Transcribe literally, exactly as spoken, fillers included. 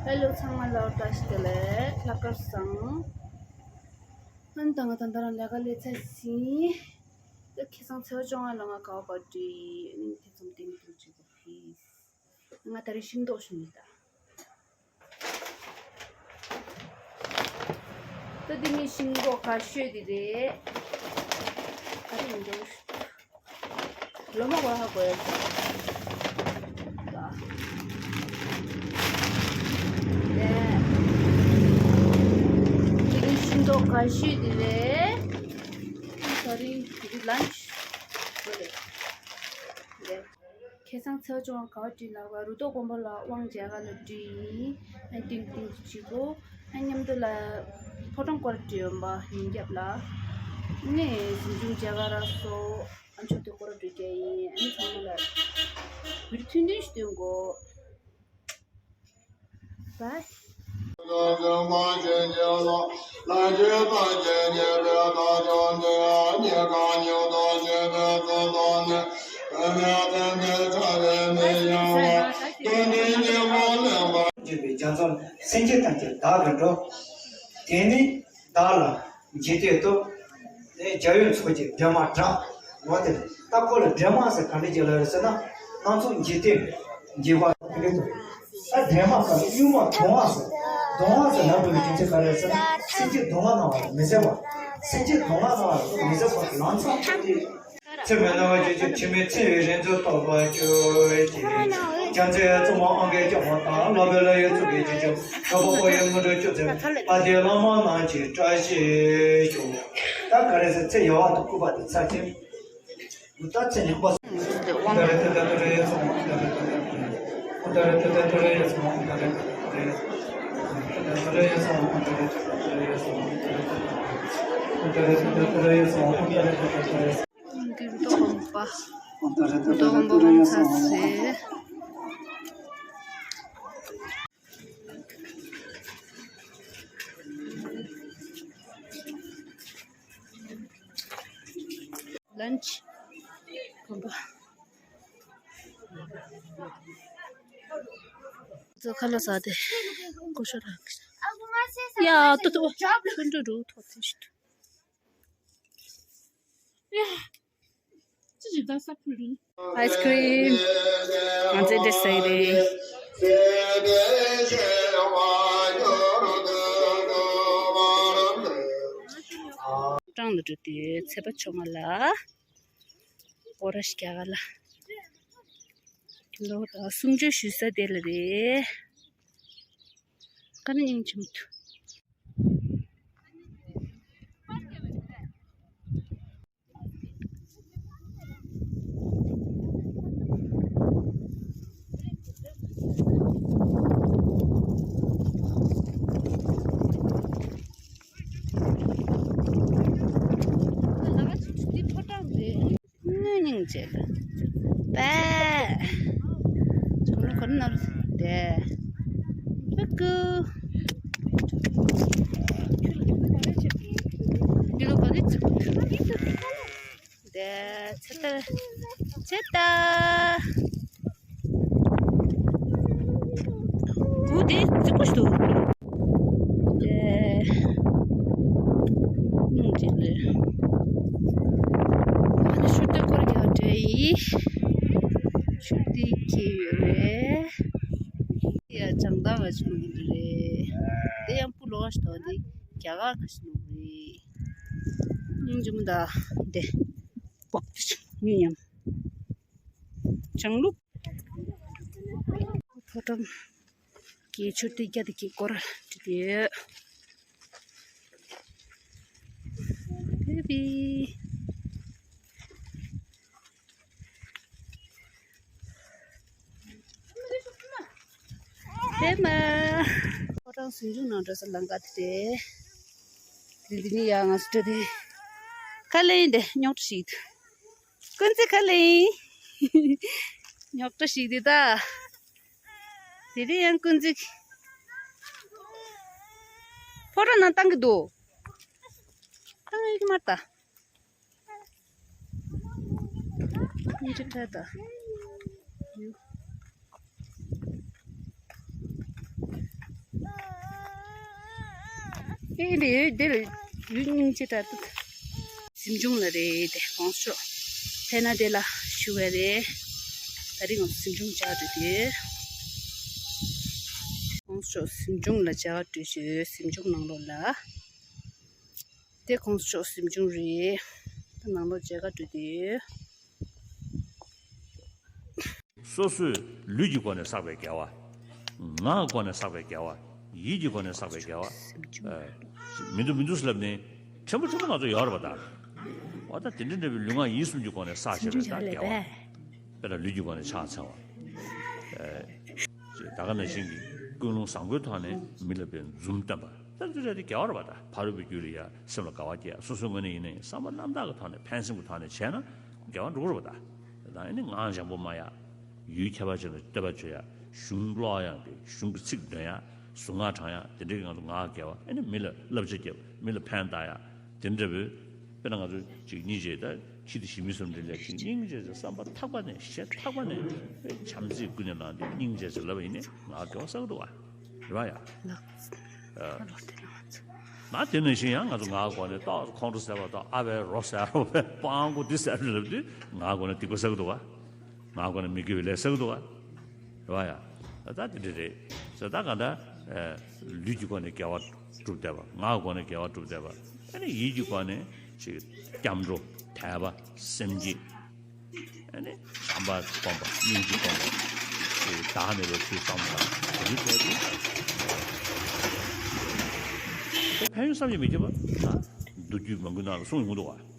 ཧེ་ལོ། ཚང་མ་ལ་བཀྲ་ཤིས་བདེ་ལེགས། ལྷག་དཀར་བཟང་། ཨན་ད་ང་ད་ད་རང་ལས་ཀ་ལས་ཚར་ཟིན། ད་ཁ་སང་ཚེས་པ་བཅོ་ལྔ་ལ་ང་ག་བ་པར་ཊི་ཨ་ནི་དེ་ཚོམ་ཏིང་ཏིང་བྱེད་དགོས་ཕིས། ང་ད་རེས་ཤིང་ཏོག་ཞིག་མེད་ད། ད་འདི་ནི་ཤིང་ཏོག་ག་ཤོད་འདི་རེད། ད་རེས་མི་འདུག་ལོ་མ་བ་ཧ་གོ་ཡ། འདི་ནི་ཤིང་ཏོག་ག་ཤོད་འདི་རེད། ད་རེས་འདི་ལན་ཆི་འདི་རེད། ཁ་སང་ཚེས་པ་བཅོ་ལྔ་ག་བ་བྲིས་ལ་བ་རུ་ཏོ་དགོན་པ་ལ་དབང་མཇལ་ཁ་ལ་བྲིས་ཡིན། ཨ་ཏིང་ཏིང་གཅིག་གོ། ཨ་མཉམ་དུ་ལ་ཕོ་བྲང་སྐོར་བྲིས་ཡོང་པ་ཡིན་རྒྱབ་ལ། ནས་གཟིམ་ཆུང་མཇལ་ཁ་རག་སོ། ཨ་མཆོག་དེ་སྐོར་བྲིས་རྒྱ་ཡིན། ཨ་ནི་ཚང་མ་ལ་བིར་ཐུན་ཐུན་ཞིག་སྟོན་གོ། Bye. བརྗོད་པའི་རྒྱ་མཚོ་སེམས་བསྐྱེད་དང་བཅས་བདག་གི་འགྲོ། དེ་ནི་བདག་ལ་འཇིག་རྟེན་སྟོབས། རྒྱལ་བའི་ཚོགས་ཀྱིས་སྒྲོལ་མ་བསྒྲལ། འོ་དེ་ད་ཁོ་ལ་སྒྲོལ་མ་ཟེར་ག་འདྲ་བྱེད་ལ་ཡོད་ཟེར་ན། སྣ་ཚོགས་འཇིག་རྟེན་འཇིག་པ་དེ་འདྲ་འདུག་ད་སྒྲོལ་མ་ཟེར་གཡུལ་མ་གདུང་བ་ཟེར། གདུང་བ་ཟེར་ལབ་དགོས་པའི་རྒྱུ་མཚན་ག་རེ་ཟེར་ན། སེམས་ཅན་སྡུག་བསྔལ་ན་བ་མི་བཟད་པ། སེམས་ཅན་སྡུག་བསྔལ་ན་བ་མི་བཟད་པ་ལམ་སང་ཐུག་སྟེ། ཚེ་མི་ནུབ་པ་རྒྱུ་ཆུ་འཆི་མེད་ཚེ་ཡི་རིག་འཛིན་རྟོགས་པར་གྱུར་ཅིག་རྒྱལ་མཚན་གཙུག་མ་ཨང་རྒས་ལྕམ་མོ་དང་། བློ་བེ་ལ་ཡི་གཙུག་གི་རྗེ་བཙུན། གྲགས་པ་པོ་ཡི་དངོས་གྲུབ་སྐྱོབ་མཛད། ཨ་ཏི་བླ་མ་རྣམས་ཀྱིས་བཀྲ་ཤིས་ཤོག་ད་ག་རེ་ཟེར། ཚེ་ཡལ་བ་དང་སྐུད་པ་དེ་ཚར་ཅིང་། ད་ཚེ་ཉམས་པ། འདིར་དོགས་པ། འདིར་དོགས་པ་མང་ཚ་སེ། ལན་ཆི། གོམ་པ། ཛོ་ཁ་ལོ་ས་དེ་ཀོ་ཤ་ར་ཀི། ཡ་ཏོ་ཏོ་ཆུན་ཏོ་རུ་ཐོ་ཐེ་ཤི་ཏུ། ཡ། ཅི་ཞིག་ད་ས་ཕུ་རུ། ཨའི་སི་ཀི་རིམ། ང་ཚོའི་འདྲེ་སའི་རེད། གྲངས་ལ་འགྲོ་དུས་ཚེས་པ་བཅོ་ལྔ་ལ། སྐོར་ར་ཞིག་རྒྱག་ག་ལ། ཁྱོད་ལོ་དང་གསུམ་བཅུ་ཞུ་ས་དེ་ལ་རེད། ཀ་ནི་སྙིང་རྗེ་མོ་ཐུ། དངོས་སྙིང་རྗེ་ལ། པ། ཁོ་ན་ཁོ་ན་ནོར་དེ། པ་ཀུ། འདི་ལོ་ག་གི་ཚིག་དེ་ཚེ་ལྟར་ཚེ་ལྟར། གུ་དེ་རྫིག་པོ་ཞིག་འདུག་དེ་སྙིང་རྗེ་ལེ། ཨ་ནི་ཤུར་དེ་སྐོར་རྒྱག་འདྲ་ཡིན། ཤུར་དེ་སྐྱེས་ཡོད་རེད། ཡ་བྱང་ཐང་ག་ཞིག་ནོར་གི་རེད། དེ་ཡང་སྤུ་ལོག་ཞིག་དང་དེ་རྒྱ་གར་ག་ཞིག་ནོར་གི་རེད། སྙིང་རྗེ་མོ་ད་དེ། པགས་པ་ཆུ་མི་ཉམས། བྱང་ལུགས། ཕོ་བྲང་གི་མཆོད་རྟེན་བརྒྱ་དེ་གི་སྐོར་བྲིས་ཏེ་ཡོད། ཧེ་བི། ཧེ་མ། ཕོ་བྲང་ཟིང་ཆུང་ནང་འགྲོ་ས་ལམ་ཁ་དེ་རེད། དེ་འདི་ནི་ཡ་ང་ཚོ་འགྲོ་དེ། ཁ་ལེན་དེ་རྙོག་དྲ་ཞིག་འདུག་ཀུན་གཟིགས་ཁ་ལེན། རྙོག་དྲ་ཞིག་འདུག་ད། དེ་རིང་ཡང་ཀུན་གཟིགས། ཕོ་བྲང་ནང་བཏང་གི་འདུག་བཏང་ཡོད་ཀྱི་མ་རེད་ད། ཀུན་གཟིགས་ད་ད། ཡོ། ཨེ་འདི་ཡོད་འདི་ལ་ཡུལ་སྙིང་རྗེ་དྲག་འདུག་གཟིམ་ཆུང་ལ་རེད་དེ་གོང་ཤོག་ཕེ་ན་དེ་ལ་ཞུ་བ་རེད། ད་རིང་ང་ཚོ་གཟིམ་ཆུང་བྱ་འགྲོ་དེ་གོང་ཤོག་གཟིམ་ཆུང་ལ་བྱ་འགྲོ་ཞུ་གཟིམ་ཆུང་ནང་ལོགས་ལ། དེ་གོང་ཤོག་གཟིམ་ཆུང་རེད། ད་ནང་ལོགས་མཇལ་ཁ་འགྲོ་དུས། སོ་སོའི་ལུས་ཀྱི་སྒོ་ནས་བསགས་པའི་དགེ་བ། ངག་གི་སྒོ་ནས་བསགས་པའི་དགེ་བ། ཡིད་ཀྱི་སྒོ་ནས་བསགས་པའི་དགེ་བ། ཨ། མི་འདུག་མི་འདུག་ཟེར་ལབ་ནས་ཕྲན་བུ་ཕྲན་བུ་ང་ཚོ་ཡོད་རེད་པ་ད། འོ་ད་དེ་འདྲ་འདྲ་བའི་ལུས་ངག་ཡིད་གསུམ་གྱི་སྒོ་ནས་བསགས་བྱས་པའི་ད་དགེ་བ། དཔེར་ན་ལུས་ཀྱི་སྒོ་ནས་ཕྱག་འཚལ་བ། ཨ། ཅེས་ད་ག་ནང་བཞིན་གྱི་ཀུན་སློང་བཟང་པོའི་ཐོག་ནས་མི་ལ་བའི་འཛུམ་སྟོན་པ། ད་འདི་འདྲ་དེ་དགེ་བ་རེད་པ་ད། ཕ་རོལ་པོའི་རྒྱུད་ལ་ཡ་སེམས་ལ་དགའ་བ་སྐྱེ་ཡ། སོ་སོའི་ངོས་ནས་ཡིན་ནའི་བསམ་པ་རྣམ་དག་གི་ཐོག་ནས་ཕན་སེམས་ཀྱི་ཐོག་ནས་བྱས་ན་དགེ་བ་འགྲོ་གི་རེད་པ་ད། ད་ཨ་ནི་ངག་འཇམ་པོ་སྨྲ་ཡ། ཡུལ་ཁྱད་པར་ཅན་ལ་བསྟོད་པ་བརྗོད་ཡ། གཞུང་ཀློག་ཡ་གི་གཞུང་གི་ཚིག་འདོན་ཡ། གཟུངས་སྔགས་བགྲང་ཡ། དེ་འདྲའི་གི་ང་ཚོ་ངག་དགེ་བ། ཨ་ནི་མི་ལ་བསླབ་བྱ་རྒྱབ། མི་ལ་ཕན་བཏགས་ཡ། དེ་འདྲ་བའི། དཔེར་ན་ང་ཚོ་གཅིག་སྙིང་རྗེ་ད་ཁྱི་དེ་ཞི་མི་བསམ་འདྲ་ལས་ཅིག་སྙིང་རྗེ་ཟེར་བསམ་པ་ཐག་པ་ནས་ཞེ་ཐག་པ་ནས་བྱམས་བརྩེའི་ཀུན་ནས་བསླངས་ཏེ་སྙིང་རྗེ་ཟེར་ལབ་པ་ཡིན་ནའི་ངག་དགེ་བ་བསགས་འདུག་བ། རེད་བ་ཡ། ལགས། ཨ། ལགས་དེ་ནང་ང་ཚོ། ང་དེ་ནང་བཞིན་ཡང་ང་ཚོ་ངག་སྒོ་ནས་ཏོག་ཙམ་ཁོང་ཁྲོ་ཟེར་བ་དང་ཨ་བའི་རོ་ཟེར་རོ་བའི་སྤང་གོ་འདི་ཟེར་ལབ་དུས་ངག་སྒོ་ནས་སྡིག་པ་བསགས་འདུག་བ། ངག་སྒོ་ནས་མི་དགེ་བའི་ལས་བསགས་འདུག་བ། རེད་བ་ཡ། ད་དེ་འདྲ་རེད། ཟེར་ད་ག་འདྲ། ཨ། ལུས་ཀྱི་སྒོ་ནས་དགེ་བ་སྒྲུབ་བསྡད་པ། ངག་སྒོ་ནས་དགེ་བ་སྒྲུབ་བསྡད་པ། ཨ་ནི་ཡིད་ཀྱི་སྒོ་ནས་ཅིག་སྐྱབས་འགྲོ་དད་པ་སེམས་བསྐྱེད། ཨ་ནི་བྱམས་པ་སྒོམ་པ་སྙིང་རྗེ་སྒོམ་པ། ཅིག་བདག་མེད་པའི་ཚུལ་བསམ་པ་དང་དེ་འདྲའི་ཐོག་ཏུ་དེ་ཕན་ཡོན་བསམ་གྱིས་མི་ཁྱབ་པ། ད་མདོ་རྒྱུད་མང་པོའི་ནང་ལ་གསུངས་ཡོང་གི་འདུག་བ།